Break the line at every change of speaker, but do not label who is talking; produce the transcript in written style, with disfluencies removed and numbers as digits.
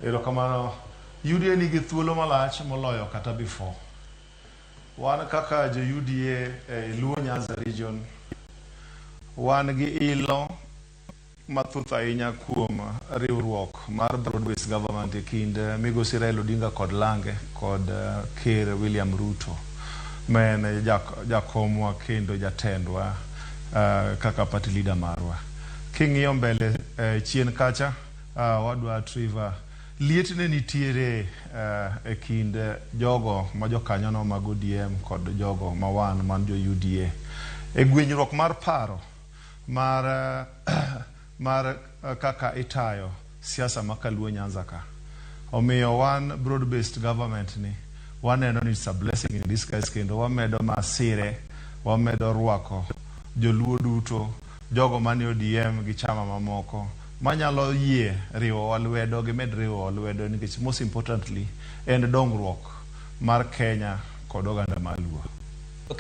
Erokamano. UDA nigi thuolo malach moloyo kata before. Wan kaka jo UDA e Luo Nyanza region, wan gi ilo mathoth ahinya kuom riwruok mar broad based government e kind Migosi Raila Odinga kod Lange kod Ker William Ruto ma en jakomwa kendo jatendwa kaka party leader marwa. King'iyo mbele chien kacha, wadwa Trevor, liet ne nitiere e kind jogo ma jokanyono mag ODM kod jogo ma wan man jo UDA. E gwenyruok mar paro mar kaka itayo siasa ma Kaluo Nyanza ka. Omiyo wan broad based government ni waneno ni it's a blessing in disguise, kendo wamedo masire, wamedo rwako joluo duto, jogo manie ODM gi chama mamoko manyalo yie riwowa lwedo, gimed riwowa lwedo, nikech most importantly en dongruok mar Kenya kod oganda mar Luo.